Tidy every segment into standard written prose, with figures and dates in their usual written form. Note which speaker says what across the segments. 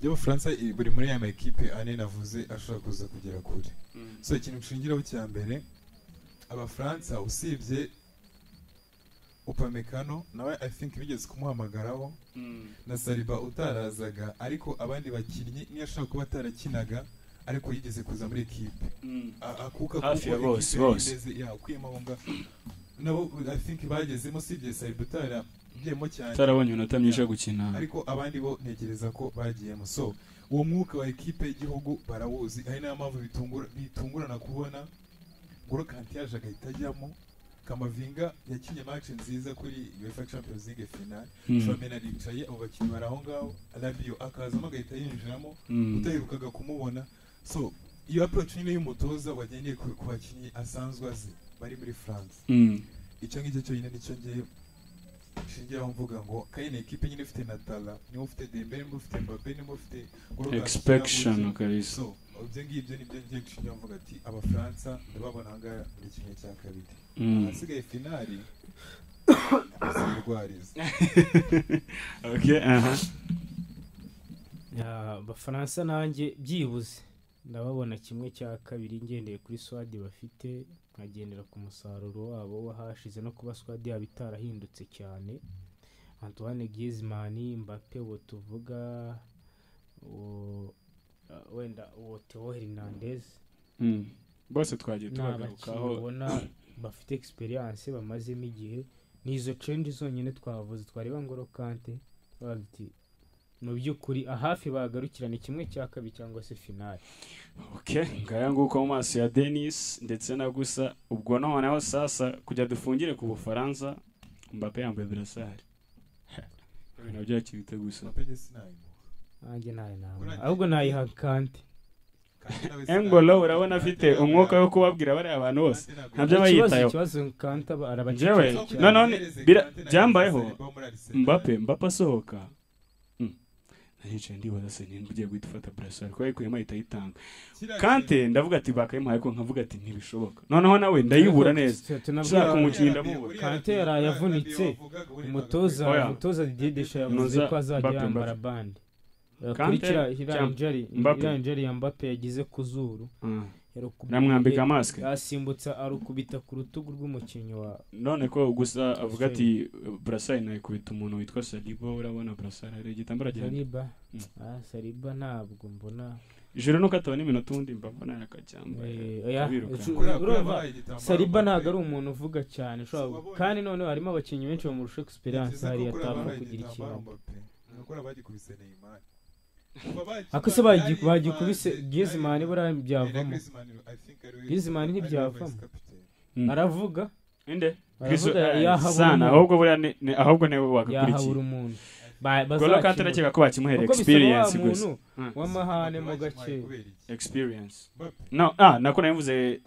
Speaker 1: Y'Abafaransa buri muri ya makipe ane navuze ashobora kuza kugera kure. So ikintu nshingiraho cya mbere, Abafaransa usibye Upamecano nawe I think bigeze kumuhamagaraho na Saliba utarazaga, ariko abandi bakinnyi niyo ashobora kuba atarakinaga ariko yigeze kuza muri ekipe. Akuka
Speaker 2: Hafi ya
Speaker 1: kuko
Speaker 2: bose,
Speaker 1: ekipe yari
Speaker 2: bose.
Speaker 1: imeze, ya ukuyemo abo ngabo nabo I think bagezemo, usibye Saliba utaragiyemo cyane,
Speaker 2: utarabonye iminota myinshi yo gukina.
Speaker 1: Ariko abandi bo ntekereza ko bagiyemo. So uwo mwuka wa ekipe y'igihugu barawuzi, ari nayo mpamvu bitungurana kubona Ngolo Kante yaje agahita ajyamo. Kamavinga yakinye match nziza kuri UEFA Champions League final. Tchouameni aricaye, abo bakinnyi bari aho ngaho, Rabiot akazamo agahita yinjiramo, utaherukaga kumubona. So iyo approach nyine y'umutoza wagendeye ku bakinnyi asanzwe azi bari muri France, icyo ngicyo cyonyine nicyo ngiye nshingiraho mvuga ngo kandi ni ekipe nyine ifite na talent, niba ufite Dembele, niba ufite Mbappe, niba ufite N'Golo Kante,
Speaker 2: Expectation kabisa.
Speaker 1: So ibyo ngibyo nibyo ngiye gushingiraho mvuga ati Abafaransa ndababona aha ngaha muri 1/2. Ahasigaye finali zirwariza.
Speaker 2: Okay, aha.
Speaker 3: Ya, Abafaransa nanjye byibuze ndababona 1/2, ngendeye kuri squad bafite, nkagendera ku musaruro wabo w'ahashize no kuba squad yabo itarahindutse cyane. Antoine Griezmann, Mbappe, uwo tuvuga, uwo wenda uwo Theo Hernandez.
Speaker 2: Bose twagiye
Speaker 3: Ni abakinnyi
Speaker 2: tubagarukaho.
Speaker 3: ubona bafite experience, bamazemo igihe. Ni izo change zonyine twavuze, twareba Ngolo Kante bavuga ati mu by'ukuri ahafi bagarukira ni 1/2 cyangwa se finale.
Speaker 2: Okay, ngaya nguko mu maso ya Dennis ndetse na Gusa. Ubwo noneho sasa kujya dufungire ku Bufaransa, Mbappe yambaye brassard, ibintu byakibite gusa.
Speaker 1: Mbappe njye sinayimuha.
Speaker 3: Nanjye ntayo nama,
Speaker 1: Urangiye.
Speaker 3: ahubwo nayiha Kante.
Speaker 1: Kante nawe sinayimuha.
Speaker 2: N'Golo urabona afite umwuka wo kubabwira bariya bantu bose
Speaker 1: Kante ntabwo
Speaker 2: ntabyo aba
Speaker 3: Ikibazo
Speaker 2: yitayeho.
Speaker 3: ikibazo Kante aba
Speaker 2: Njyewe,
Speaker 3: arabacecetse cyane.
Speaker 2: noneho byambayeho. Mbappe asohoka, naricaye ndibaza se ninde ugiye guhita ufata brassard, kuko yayikuyemo ahita ayitanga. Kante ndavuga ati bakayimuhaye, ariko nkavuga ati ntibishoboka, noneho nawe ndayibura neza. Nshaka umukinnyi ndamubura.
Speaker 3: Kante yaraye avunitse. Umutoza
Speaker 2: Oya.
Speaker 3: umutoza Didier Deschamps yavuze
Speaker 2: Nuza
Speaker 3: ko azajya
Speaker 2: Mbappe,
Speaker 3: yambara
Speaker 2: Mbappe.
Speaker 3: bande
Speaker 2: Kante
Speaker 3: kuri kiriya
Speaker 2: cyangwa
Speaker 3: injury,
Speaker 2: Mbappe.
Speaker 3: iriya injury ya Mbappe yagize ku zuru.
Speaker 2: Namwambika mask.
Speaker 3: Yasimbutsa arukubita ku rutugu rw'umukinnyi wa
Speaker 2: None ko gusa avuga ati brassard nayikubita umuntu witwa Saliba, urabona brassard hari igitambaro gihari.
Speaker 3: Saliba.
Speaker 2: Mm.
Speaker 3: Ah, Saliba ntabwo mbona.
Speaker 2: Ijoro nuko atabona iminota, ubundi mbabona yakacyambaye
Speaker 3: Eh, oya,
Speaker 2: abiruka.
Speaker 3: Urumva Saliba ntabwo ari umuntu uvuga cyane ushobora, kandi noneho harimo abakinnyi benshi bamurusha experience hariya, atapfa kugira ikintu.
Speaker 1: Bagikubise Neymar.
Speaker 3: Ako se bagikubise Griezmann buriya byavamo? Griezmann ntibyavamo. Aravuga.
Speaker 2: Inde?
Speaker 3: Aravuga, yahabura
Speaker 2: Sana
Speaker 3: umuntu.
Speaker 2: ahubwo buriya ahubwo niwe wagakurikiye.
Speaker 3: Yahabura umuntu.
Speaker 2: Golo Kante
Speaker 3: Bazakimura.
Speaker 2: Ndakeka ko bakimuhera
Speaker 3: Kuko bisaba wa
Speaker 2: experience gusa.
Speaker 3: muntu w'amahane mu gake.
Speaker 2: Experience, no, ah, nako nabivuze,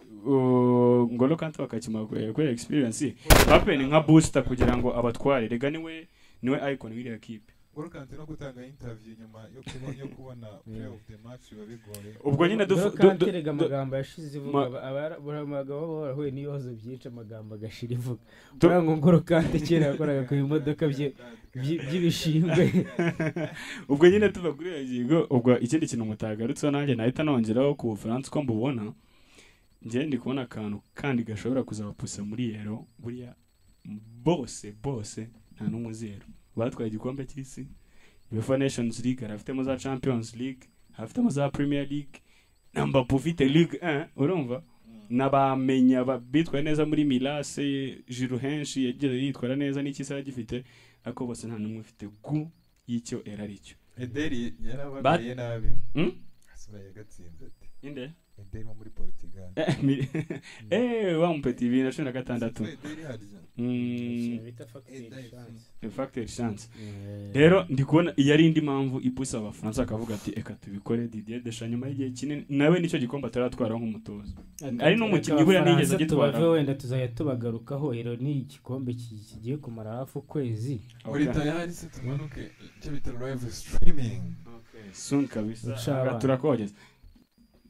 Speaker 2: Ngolo Kante bakakimuha kubera experience. Mbappe ni nka booster kugira ngo abatware, rega niwe icon w'iriya kipe.
Speaker 1: Ngolo Kante no gutanga interview nyuma yo kubona player of the match biba bigoye.
Speaker 2: Ubwo nyine
Speaker 3: Ngolo Kante rega amagambo yashize ivuga, abagabo baba barahuye n'ibibazo byinshi, amagambo agashira ivuga. Uriya ngo Ngolo Kante kera yakoraga ku bimodoka bye by'ibishingwe.
Speaker 2: Ubwo nyine tuva kuri iyo ngingo, ubwo ikindi kintu mutagarutseho nanjye nahita nongeraho ku Bufaransa, uko mbubona njye ndi kubona akantu kandi gashobora kuzabapusa muri Euro. Buriya bose bose nta n'umwe uzi Euro. Batwaye igikombe cy'isi, UEFA Nations League, harafitemo za Champions League, harafitemo za Premier League na Mbappe ufite Ligue 1, urumva n'abamenya bitwaye neza muri Milan, Giroud henshi yagiye yitwara neza n'iki gifite, ariko bose nta n'umwe ufite gu y'icyo era aricyo.
Speaker 1: Ederi yarababaye nabi. Asura yagatsinze ati
Speaker 2: Inde?
Speaker 1: Ederi wo muri Portugal.
Speaker 2: Wa mupeti 2016.
Speaker 1: Ederi harya.
Speaker 3: Bita facteur chance.
Speaker 2: Facteur chance. Rero ndi kubona iyi ari indi mpamvu ipusa Abafaransa akavuga ati eka tubikore. Didier Deschamps nyuma y'igihe kinini nawe nicyo gikombe ataratwara nk'umutoza, ari n'umukinnyi buriya nigeze
Speaker 3: Abafaransa
Speaker 2: agitwara.
Speaker 3: tubave, wenda tuzajya tubagarukaho. Rero ni igikombe kigiye kumara hafi ukwezi.
Speaker 1: Uri tayari se tumanuke icyo bita live streaming?
Speaker 2: Soon kabisa.
Speaker 3: Inshallah.
Speaker 2: Turakogeza.